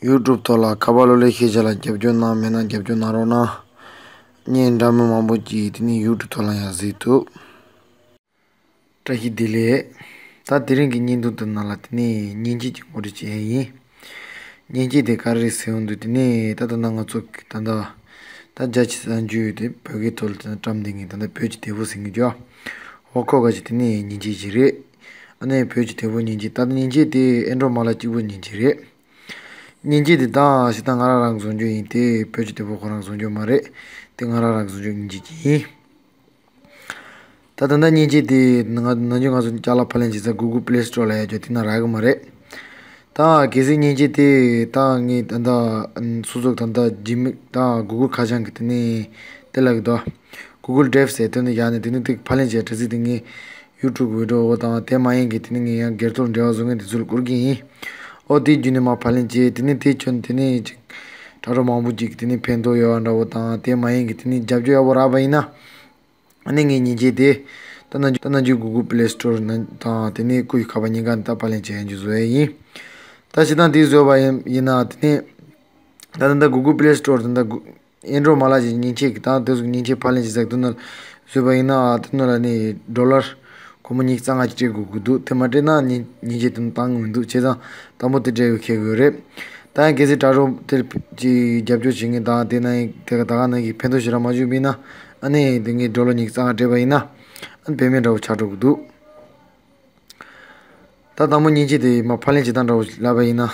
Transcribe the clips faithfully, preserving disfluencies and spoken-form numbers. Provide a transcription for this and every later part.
ཡུ་ཊུབ་ཐོག་ལ་ཁ་པར་གློག་ཀླད་ཤེས་བྱ་ལ་རྒྱབ་སྐྱོར་གནང་མེད་ན་རྒྱབ་སྐྱོར་གནང་རོགས་གནང་། བརྙན་འདྲ་མིན་མང་པོ་ཅིག་དེ་ནས་ཡུ་ཊུབ་ཐོག་ལ་ཡང་གཟིགས་ཐུབ། བཀྲ་ཤིས་བདེ་ལེགས། ད་དེ་རིང་གི་བརྙན་ཐུང་དེ་ནང་ལ་དེ་ནས་མཉེན་ཆས་ཀྱི་ངོ་སྤྲོད་བྱེད་ཡ་ཡིན། མཉེན་ཆས་དེ་ག་རེ་རེད་ཟེར་ཡོང་དུས་དེ་ནས་ད་ལྟ་ན་ང་ཚོ་གི་ད་ལྟ་ད་བརྒྱ་ཆ་བརྒྱད་ཅུ་དེ་བོད་སྐད་ཐོག་ལ་དེ་ནས་བཀྲམ་བསྡད་མཁན་ད་ལྟ་བོད་ཀྱི་དེ་བོ་ཟེར་མཁན་ཅོ། ཧོ་ཁོ་ག་ཅིག་དེ་ནས་མཉེན་ཆས་ཅིག་རེད། ཨ་ནི་བོད་ཀྱི་དེ་བོ་མཉེན་ཆས། ད་ལྟ་མཉེན་ཆས་དེ་ཨེན་ཌོ་མ་ལ་གཅིག་པོ་མཉེན་ཆས་རེད། མཉེན་ཆས་དེ་ད་ཞེ་ད་ང་རང་རང་བཟོ་རྒྱུ་ཡིན། དེ་བོད་ཀྱི་དེ་བོ་ཁོ་རང་བཟོ་རྒྱུ་མ་རེད། དེ་ང་རང་རང་བཟོ་རྒྱུ་མཉེན་ཆས་ཅིག་ཡིན། ད་ད་ལྟ་མཉེན་ཆས་དེ་ང་ནམ་རྒྱུན་ང་ཚོ་ཅ་ལག་ཕབ་ལེན་བྱེད་ས་Google Play Store ལ་ཡ་ཅོ་དེ་ན་རག་གི་མ་རེད། ད་གལ་སྲིད་མཉེན་ཆས་དེ་ད་ངས་ད་ལྟ་སོ་སོ་ད་ལྟ་ཇི་མི་ད་Google ཁ་བྱང་གི་དེ་ནས་དེ་ལ་གི་ད་Google Drive ཟེར་དེ་ནས་ཡ་ནས་དེ་ནས་དེ་ཕབ་ལེན་བྱས་དྲ་ཚིགས་དེ་ངས་ཡུ་ཊུབ་བི་ཌི་ཡོ་དང་དེ་མ་ཡིན་གི་དེ་ནས་ངས་ཡང་སྒེར་ཐོག་འབྲེལ་བ་བཟོ་མཁན་དེ་ཚོ་ལ་བསྐུར་གི་ཡིན། ཨོ་དེ་བརྒྱུད་ནས་མར་ཕབ་ལེན་བྱས་དེ་ནས་དེ་ཁྱོན་དེ་ནས་ཅིག་དྲ་གྲོགས་མང་པོ་ཅིག་དེ་ནས་ཕན་ཐོགས་ཡོད་པ་འདྲ་བོ་དང་དེ་མ་ཡིན་གི་དེ་ནས་རྒྱབ་སྐྱོར་ཡག་པོ་རག་པ་ཡིན་ན། ཨ་ནི་ངའི་མཉེན་ཆས་དེ་ད་ནང་ད་ནང་རྒྱུན་Google Play Store ནང་དང་དེ་ནས་སྐུ་ཡི་ཁ་པར་གཉིས་ཀ་ནས་ད་ཕབ་ལེན་བྱེད་ཡ་འཇུ་བཟོ་ཡ་ཡིན། ད་ཞེ་ད་དེ་བཟོས་པ་ཡིན་ཡིན་ན་དེ་ནས་ད་ད་ད་Google Play Store ད་ད་ཨེན་ཌོ་མ་ལ་ཅིག་མཉེན་ཆས་ཀྱི་ད་དེ་ཚོ་མཉེན་ཆས་ཕབ་ལེན་བྱེད་ས་དེ་ནང་བཟོས་པ་ཡིན་ན་དེ་ནང་ལ་ནི་ཌོ་ལར་སྒོར་མོ་ཉི་ཤུ་རྩ་ལྔ་ཅིག་སྤྲད་དགོས་ཀྱི་འདུག་དེ་མ་སྤྲད་ན་མཉེན་མཉེན་ཆས་དེ་ནང་བཏང་གི་མི་འདུག་བྱས་ཙང་དང་པོ་དེ་སྤྲད་དགོས་ཁེལ་དགོས་རེད། ད་ཡང་གལ་སྲིད་དྲ་གྲོགས་དེར་ཅིག་རྒྱབ་སྐྱོར་བྱེད་མཁན་དང་དེ་ན་ཡང་དེ་ག་ད་ག་ནང་གི་ཕན་ཐོགས་ཞེ་དྲག་མ་བྱུང་བ་ཡིན་ན། ཨ་ནི་དེ་ངས་ཌོ་ལར་ཉི་ཤུ་རྩ་ལྔ་སྤྲད་པ་ཡིན་ན། ཨ་ནི་བེད་མེད་འདྲ་བོ་ཆགས་འགྲོ་གི་འདུག་ད་དང་པོ་མཉེན་ཆས་དེ་མར་ཕབ་ལེན་བྱེད་སྟངས་འདྲ་བོ་ལབ་པ་ཡིན་ན།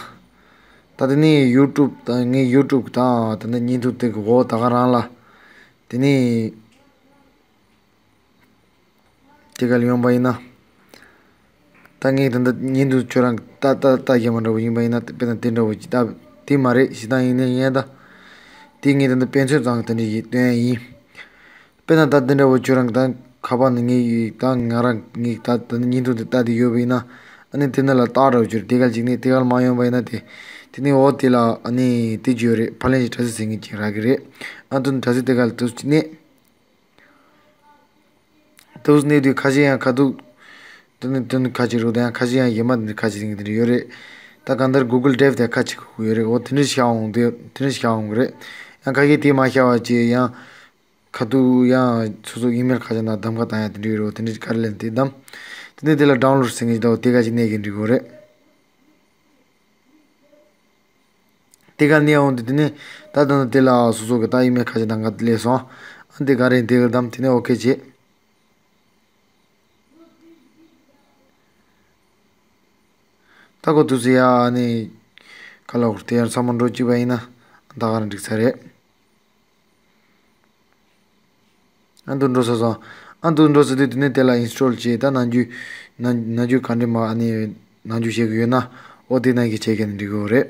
ད་དེ་ནས་ཡུ་ཊུབ་དང་ངའི་ཡུ་ཊུབ་དང་དེ་ནས་བརྙན་ཐུང་དེ་གི་འོག་ད་ག་རང་ལ། དེ་ནས་དེ་ག་ལ་ཡོང་པ་ཡིན་ན། ད་ངས་ད་ལྟ་བརྙན་ཐུང་ཁྱོད་རང་ལྟ་ལྟ་ལྟ་རྒྱ་མ་འདྲ་བོ་ཡིན་པ་ཡིན་ན་དཔེར་ན་དེ་འདྲ་བོ་ཅིག་ལྟ་དེ་མ་རེད་ཞེ་ད་ཡིན་ནའི་ཡིན་ད། དེ་ངས་ད་ལྟ་དཔེ་མཚོན་ཙམ་དེ་འདྲ་ཡིན་སྟོན་ཡ་ཡིན། དཔེར་ན་ད་འདི་འདྲ་བོ་ཁྱོད་རང་ད་ཁ་པར་ནས་ངས་ད་ང་རང་ངས་ད་ད་ནི་བརྙན་ཐུང་དེ་ལྟ་དེ་ཡོད་པ་ཡིན་ན། ཨ་ནི་དེ་ནི་ལ་ལྟ་འདྲ་བོ་ཅིག་དེ་ག་ཅིག་ནས་དེ་ག་ལ་མ་ཡོང་པ་ཡིན་ན་དེ། དེ་ནི་འོ་དེ་ལ་ཨ་ནི་དེ་ཅིག་ཡོད་རེད། ཕབ་ལེན་གྱི་དྲ་ཚིགས་ཟེར་མཁན་ཅིག་རག་གི་རེད། ཨ་དེ་ནི་དྲ་ཚིགས་དེ་ག་ལ་ཏོག་ཙམ་གནས། ཏོག་ཙམ་གནས་དུས་ཁ་ཤས་ཡང་ཁ་ཐུག་དེ་ནི་དེ་ནི་ཁ་ཅིག་རུ་དང་ཁ་ཤས་ཡང་ཡེ་མ་དེ་ནི་ཁ་ཅིག་དེ་འདྲ་ཡོད་རེད། ད་གང་ལྟར་Google Drive དེ་ཁ་ཅིག་ཁུག་ཡོད་རེད། འོ་དེ་འདྲ་ཤར་འོང་དེ་དེ་འདྲ་ཤར་འོང་གི་རེད། ཡང་ཁ་ཤས་དེ་མ་ཤར་བ་ཅིག་ཡང་། ཁ་ཐུག་ཡང་སོ་སོ་ཨི་མེལ་ཁ་བྱང་དང་གདམ་ཁ་བཏང་ཡ་དེ་འདྲ་ཡོད་རེད། དེ་འདྲ་ག་རེ་ལབ་ན་དེ་གདམ། དེ་ནས་དེ་ལ་ཌའུན་ལོཌ་ཟེར་མཁན་ཞིག་འདུག་དེ་ག་ཅིག་གནོན་གི་འགྲིག་གི་རེད། དེ་ག་གནོན་འོང་དུས་དེ་ནས་ད་ད་ནི་དེ་ལ་སོ་སོ་གི་ད་ཨི་མེལ་ཁ་བྱང་དང་ག་དེ་སླེབས་སོང་། ཨ་དེ་ག་རེ་དེ་ག་གདམ་དེ་ནས་ཨོ་ཁེ་བྱེད། ད་ཁོ་དུས་སུ་ཡ་ཨ་ནི་ག་ལ་འོར་དེ་ཡང་ཚང་མ་འགྲོ་བཅུག་པ་ཡིན་ན་ད་ག་རང་འགྲིག་ས་རེད། ཨ་འདུ་འགྲོ་ས་སོང་། ཨ་འདུ་འགྲོ་ས་དུས་དེ་ནས་དེ་ལ་ཨིན་སི་ཊོལ་བྱས། ད་ནམ་རྒྱུན་ནམ་ནམ་རྒྱུན་ག་འདྲ་མ་ཨ་ནི་ནམ་རྒྱུན་བྱེད་ཀྱི་ཡོད་ན་ཨོ་དེ་ནང་གི་བྱེད་མཁན་འགྲིག་གི་རེད།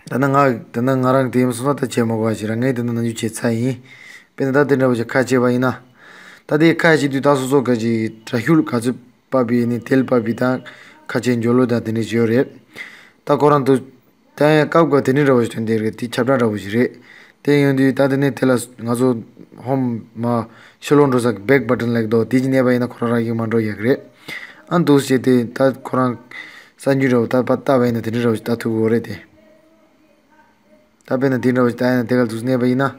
ད་ནི་ང་ད་ནི་ང་རང་དེ་མ་སོང་ན་ད་བྱེད་མ་དགོས་པ་ཞིག་རང་ངས་དེ་ནི་ནམ་རྒྱུན་བྱེད་ཚར་ཡིན། དཔེར་ན་ད་དེ་འདྲ་བོ་ཞིག་ཁ་ཕྱེ་བ་ཡིན་ན། ད་དེ་ཁ་ཕྱེ་དུས་ད་སོ་སོ་ག་ཅིག་དྲ་ཤུལ་ག་ཚོད་ཕབ་པའི་ནི་དེལ་ཕབ་པའི་ད་ཁ་ཕྱེ་འཇོག་ལོ་ད་དེ་འདྲ་ཞིག་ཡོད་རེད། ད་ཁོ་རང་དུ། ད་ཡང་སྐབས་འགའ་དེ་འདྲ་འདྲ་བོ་ཞིག་ཐོན་བསྡད་རེད། དེ་ཁྱབ་བསྒྲགས་འདྲ་བོ་ཞིག་རེད། དེ་ཡོང་དུས་ད་དེ་ནས་དེ་ལ་ང་ཚོ་ཧོམ་མ་ཕྱི་ལོགས་འགྲོ་ས་གི་བེག་བ་ཊན་ལབ་འདུག་དེ་ཅིག་གནོན་པ་ཡིན་ན་ཁོ་རང་རང་གིས་མ་འགྲོ་ཡག་གི་རེད། ཨ་འདུག་བྱས་ཏེ་ད་ཁོ་རང་གསར་འགྱུར་འདྲ་བོ་ད་པ་ལྟ་བ་ཡིན་ན་དེ་འདྲ་འདྲ་བོ་ཞིག་ལྟ་ཐུབ་ཀྱི་ཡོད་རེད་དེ། ད་དཔེར་ན་དེ་འདྲ་བོ་ཞིག་ལྟ་ཡིན་ན་དེ་ག་འདུག་གནོན་པ་ཡིན་ན།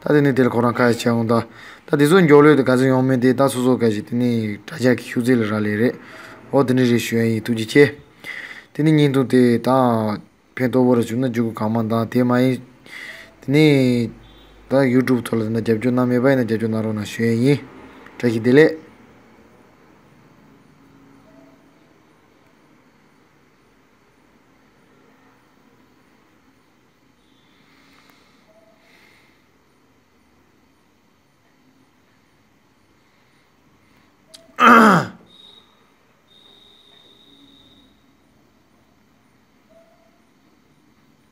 ད་དེ་ནས་དེ་ལ་ཁོ་རང་ཁ་ཡ་བྱས་འོང་ད། ད་དེ་ཚོ་མགྱོགས་ལོས་དེ་ག་ཚོད་ཡོང་མིན་དེ་ད་སོ་སོ་ག་ཞིག་དེ་ནས་དྲ་རྒྱ་གི་ཤུགས་རྩལ་ལ་རག་ལས་རེད། ཨོ་དེ་འདྲ་རེད་ཞུ་ཡ་ཡིན། ཐུགས་རྗེ་ཆེ། དེ་ནས་བརྙན་ཐུང་དེ་ད། ཕན་ཐོགས་པོ་ར་བྱུང་ན་འཇུག་གི་གང་མང་དང་དེ་མ་ཡིན། དེ་ནས་ད་ཡུ་ཊུབ་ཐོག་ལ་དེ་འདྲ་རྒྱབ་སྐྱོར་གནང་མེད་པ་ཡིན་ན་རྒྱབ་སྐྱོར་གནང་རོགས་གནང་ཞུ་ཡས་ཡིན། བཀྲ་ཤིས་བདེ་ལེགས།